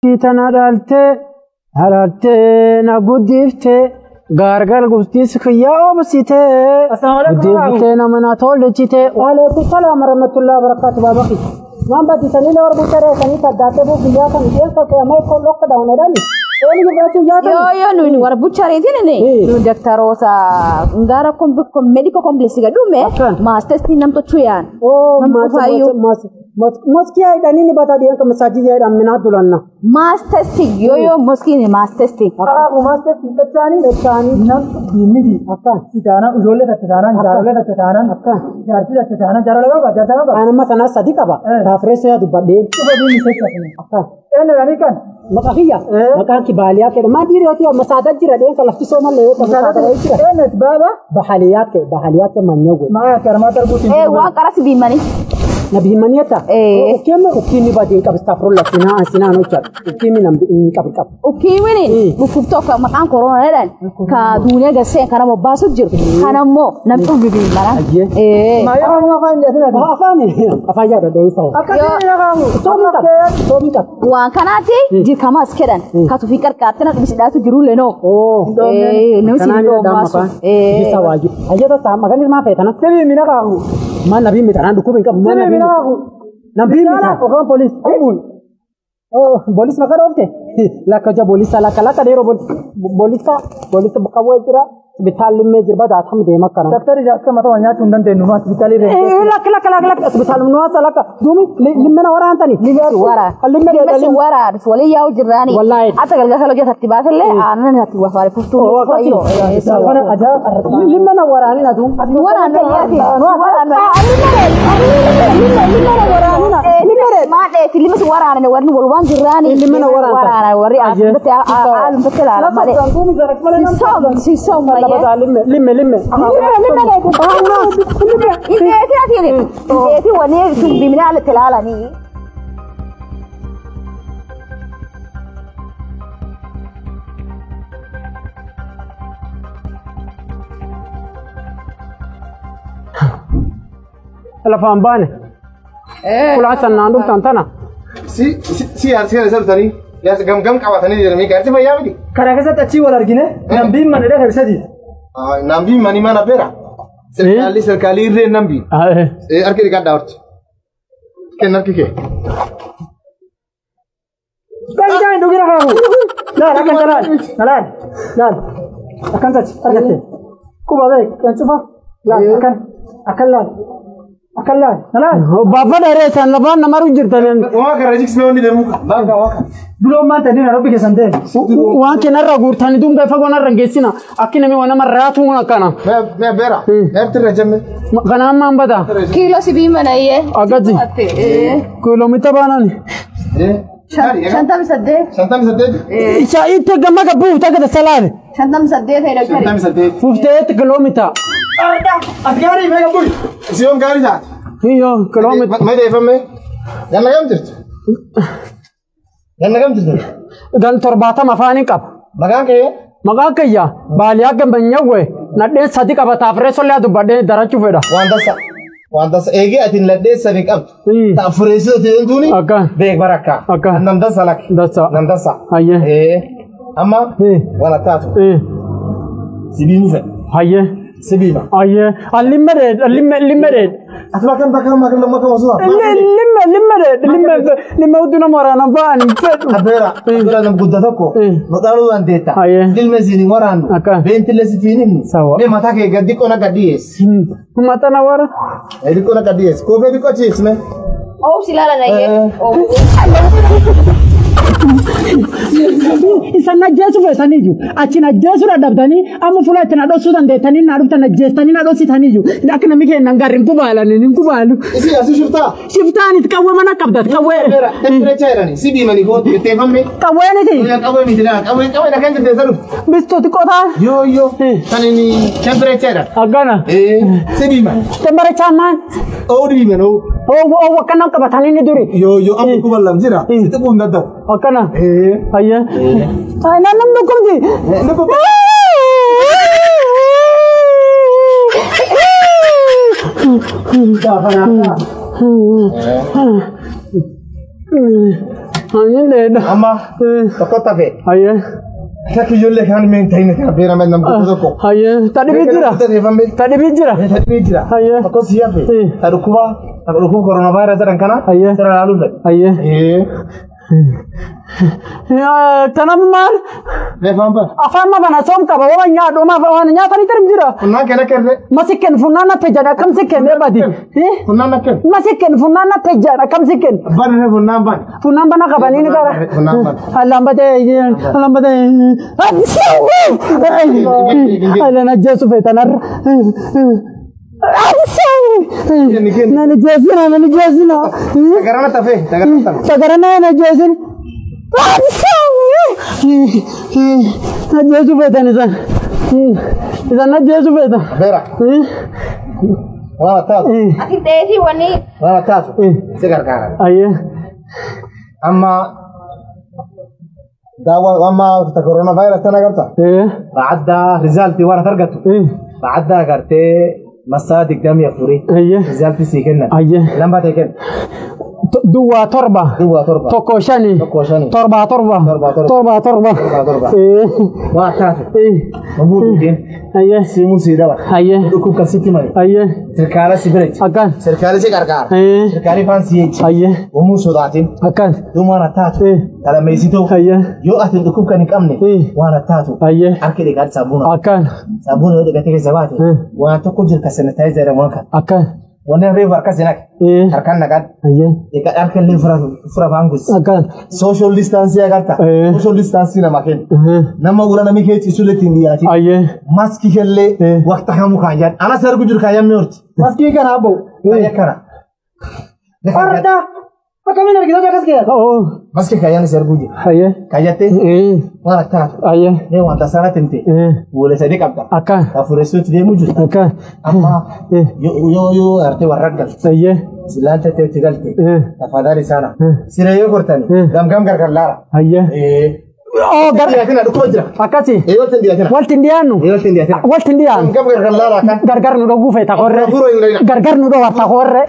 Tana dhaltee dhaltee na guddiftee gargar gustis kiyyaa obsitee guddiftee nama na tolchitee. Waalaikum salaam warahmatullahi wabarakatuh baabaki. Waan batisanii la warbu taree sanii taddaatee buu biyyaa kan isheen fakkee amma ikoo lokka daawun jedhani. Ooni gurraachi yaa Yo yo nu warra buchareetiin ni nu daktaroota ngara medical complex ga dume masters ni nam to chuyaan. Oh moskiyaa jedhanii ni bataa dhiyan kan masaajii jedhan minaa dulanna. Masters yo yo moskii ni masters. Kanaafuu masters tachaanii tachaanii nam diimidi akkaan si taanaan ijoollee tacha taanaan jaarolee tacha taanaan akkaan jaartii tacha taanaan jaarolee qaba jaartaa qaba. Aan amma sanaa sadi qaba. Taafireessa yaa dubbadheen. Dhufa diimni socho'u. Akkaan. Eenyu jedhanii kan? Maqaa kiyya. Maqaan kibaaliyaa kedha. Maa dhiirri yoo masaada jira dheen kan lafti soomallee yoo ta'u masaada jira. Eenyu baaba? Bahaliyaa kee bahaliyaa kee manyoo. Maa akka armaata arguutiin. Waan qaras biimani. Nabi himanieta. Ukkiin ukkiin badii qaba astaghfirullah sinaa sinaa hojjata. Ukkiin nam qabu qabu. Ukkiin dhukkub tokko maqaan koronaa jedhan ka duuniyaa gaseen kana mobbaasu jiru. Kana immoo namni dhufu biimana. Maa yoo afaan afaan jedhina. Afaan afaan yaada dho'isa. Akka ta'e naqaamu. Soomi qaba. Soomi qaba. Waan kanaati jirkama as kedhan ka tufii qarqaartee na dhubisidhaatu jiru lenoo. Namni si dhoomaasu. Bisa waaju. Ayyata saa maqaan ilmaa feetana. Nabi mi naqaamu. Maal nabii miidhaan dhukkuba hin qabu. Nabi mi naqaamu. Nabii miidhaan. Okaan poolis. Oh, polis maqaa dhoofte. Lakka hojja poolisa lakka lakka dheeroo poolisa poolisa qawwee jira. Isbitaalli illee jira badaatam deema akkana. Daktari akka mataa wal nyaachuu hin dandeenyu nu asbitaalii irra. Lakka lakka lakka lakka asbitaalli nu haasa lakka duumi limmena waraantani. Wara. Limmena si wara walii yaa'u jirraani. Wallaahi. Ata galgala hojii tartiibaatillee aannan tartiiba fuftuu. Limmena waraanina duum. Waraanna yaati. Waraanna. Limmena waraanina. Limmena maadheeti limma si waraanina warri walumaan jirraani. Limmena waraanta. Waraana warri aalumatti ilaala malee. Si soom si soom. Limme limme. Limme limme. Indeeti ati indeeti wani tumbimina ala tilaalanii. Lafaan baane. Fulaan sannaan dhuftan tana. Si si si si dhufanii yaas gam gam qabatanii jedhamee gaarsi fayyaa miti. Karaa keessatti achii wal argine nambiin mana dha kabisati. Nambiin mani mana beera. Serkaalii serkaalii irree nambii. Harki dhiqadhaa horti. Kenna harki kee. Kan dhugira kaafu. Laal akkan laal laal laal akkan tachi argatte. Quba beek kan cufa laal akkan akkan laal. Akkan laal laal. Baaffa dheeree isaan lafaan nama jirtan. Waa kana jiksee wanni deemu. Baaka waa. Duloon maanta inni Nairobi keessan ta'e. Waan kenarra guurtanii duum gaafa goonarra geessina. Akki namni waan nama raatu akkana. Mee beera. Meertirra jemme. Kanaan maan bada. Kiiloo sibii mana iyyee. Akkasi. Kiiloomita baanani. 58. 58. Isa itti gamma buufta gada salaale. 58 daktari. 58. Fufteetti kiiloomita. Ati gaarii meeqa buli? Siyoon gaarii taate. Hiyyoo kiiloomita. Mee deeffame. Ganna kam jirtu? Ganna kam jirtu? Gan 70 afaanii qaba. Maqaan kee? Maqaan kiyya baaliyaa gambanyawwe nadheen sadi qaba taafiree sollee dubbadhee darachuu fedha. Waan tasa. Waan tasa eegee ati nadheen sadi qabdu. Taafireessoo ta'een tuuni. Akkaan. Beek barakka. Akkaan. Nam tasa lakki. Dasa. Nam tasa. Hayyee. Amma. Waan attaatu. Sibiimu fedha. Hayyee. Sibiima. Hayyee. Limme dheed limme limme dheed. Ati bakka bakka bakka bakka osoo. Limme limme dheed limme limme hudduu nama waraanan ba'an fedhu. Abeera abeera nam guddaa tokko. Maqaan dandeetta. Hayyee. Ilme siin waraannu. Akkaan. Beentille si fiinimnu. Sawa. Mee mataa kee gad xiqqoo na gad dhiyeessi. Mata na wara. Xiqqoo na gad dhiyeessi. Koofee xiqqoo ciisme. Oobsi ilaala na iyyee. Isaan ajjeesuu feesaniyyuu achiin ajjeesuu dadhabdanii amma fuula ittiin adhoosuu dandeettanii na dhuftan ajjeestanii na dhoositaniyyuu akka namni keenya garri hin kubaalan hin kubaalu. Isi asii shiftaa? Shiftaanit qawwee mana qabdat qawwee. Temperature jedhani si biimanii kootu itteeffame. Qawweeniti. Qawwee miti laa qawwee qawwee dhagaan jirteessa dhuftu. Bistuuti qotaa. Yoo yoo kan inni temperature jedhan. Akkana. Si biiman. Temperature maan. Oo biiman oo. Oo oo akkana qabatanii ni duri. Yoo yoo amma kuma lam jira. Si xiqqoo hin dadhabu. Akkana. Hayyee. Ay naannoo dhukkubdi. Gaafa naataa. Ani Amma tokko tafe. Ayyee. Takki ijoollee kan meen ta'in kan beera meen namni tokko. Ayyee. Tadhibii jira. Tadhibii jira. Tadhibii jira. Ayyee. Tokko si hafe. Ta dhukkuba ta dhukkuba coronavirus jedhan kana. Ayyee. Sira laaluu fedhe. Ayyee. Tanam maal? Afaan bana. Afaan ma bana soom qaba waan nyaadhu waan nyaatanii tarim jira. Funnaan kenna kenne. Masikken funnaan natti jedha akkam sikken badi. Funnaan nakken. Masikken funnaan natti jedha akkam sikken. Bana funnaan bana. Funnaan bana qabanii ni gara. Funnaan bana. Allambatee allambatee. Allan ajjeesu feetanarra. Nani jeesina nani jeesina. Tagarana tafe tagarana tafe. Tagarana na jeesin. Ajjeesu feetan isaan. Isaan ajjeesu feetan. Beera. Waan taatu. Ati dheedhii wanni. Waan taatu. Si gargaara. Ayyee. Amma daawa amma ta coronavirus tana garta. Bacadda resulti waan argattu. Bacadda gartee masaa 24. Ayyee. Resulti sii kennan. Ayyee. Lamba ta'e kenna. Duwwaa 7. Duwwaa 7. 1 5. 1 5. 7 7. 7 7 7. 7 7. Waan taatu. Mabuu dhugeen. Ayyee. Siimuu sii daba. Ayyee. Dhukkub kan sitti male. Ayyee. Sirkaala si bireechi. Akkan. Sirkaala si gargaara. Sirkaali faan si eechi. Ayyee. Uumuu sodaatin. Akkan. Duuma waan taatu. Talameessitoo. Ayyee. Yoo ati dhukkub kan hin qabne. Waan taatu. Ayyee. Harki dhiqaati saabuuna. Akkan. Saabuuna yoo dhiqatee keessa baate. Waan tokko jira kan sanitaayizeera jedhamu kan. Akkan. Wannan reefu harka si naqe. Harkaan naqan. Dhiqadha harka illee fura faan gusi. Akkan. Social distance agarta. Social distance nama kenna. Nama gura namni kee ciisu illee ittiin dhiyaatin. Ayyee. Maskii kellee waqta kamuu kan jedhan. Anas ergu jiru kan yammee horti. Maskii kana abbo. Kayya kana. Farda. Akkamiin argitota akkas keessa? Maskii kayyaan isa ergu jiru. Ayyee. Kayyattee. Waan akka taatu. Ayyee. Mee wanta sanatti himte. Fuula sadii qabda. Akkan. Afureessuutti deemuu jirta. Akkan. Amma yoo yoo artee warra galte. Ayyee. Silaalta teetti galte. Tafadhaali sana. Siree yoo kortani. Gamgam gargar laara. Ayyee. Oh, gar. Dhiyaatina dhukkuba jira. Akkasi. Walti hin dhiyaatina. Walti hin dhiyaannu. Walti hin dhiyaatina. Walti hin dhiyaannu. Gamgam gargar laara akkan. Gargar nu dhoguu feeta korre. Gargar nu dhowwarta korre.